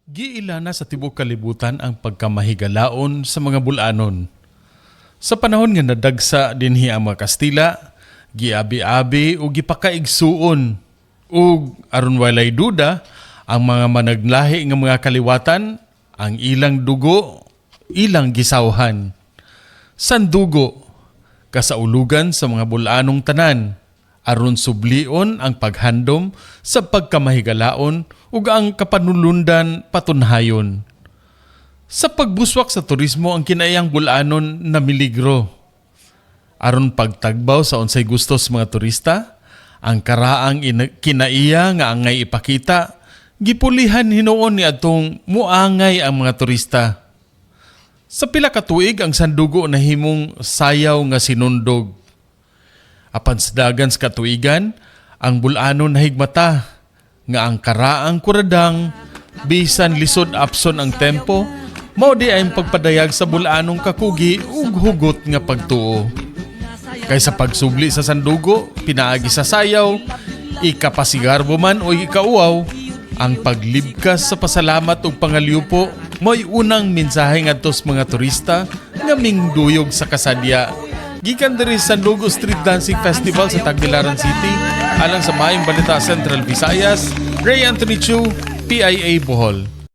Giila na sa tibuok kalibutan ang pagkamahigalaon sa mga bulanon. Sa panahon nga nadagsa dinhi ang mga Kastila, giabi-abi ug gipakaigsuon ug aron walay duda ang mga managlahi nga mga kaliwatan, ang ilang dugo ilang gisawhan. Sandugo kasaulugan sa mga bulanong tanan aron sublion ang paghandom sa pagkamahigalaon ug ang kapanulundan patunhayon. Sa pagbuswak sa turismo, ang kinaiyang bulanon na miligro. Aron pagtagbaw sa unsay gusto sa mga turista, ang karaang kinaiya nga angay ipakita, gipulihan hinuon ni atong muangay ang mga turista. Sa pila ka tuig, ang sandugo nahimong sayaw nga sinundog. Apan sa dagan sa katuigan, ang bulanon nahigmata nga ang karaang kuradang bisan lisod apson ang tempo, mao di ay ang pagpadayag sa bulanong kakugi ug hugot nga pagtuo. Kay sa pagsubli sa sandugo, pinaagi sa sayaw, ikapasigarbo man o ikauaw, ang paglibkas sa pasalamat ug pangalyupo mo'y unang mensahe ngadto sa mga turista nga mingduyog sa kasadya. Gikan diri sa Sandugo Street Dancing Festival sa Tagbilaran City, alang sa Maayong Balita Central Visayas, Ray Anthony Chu, PIA Bohol.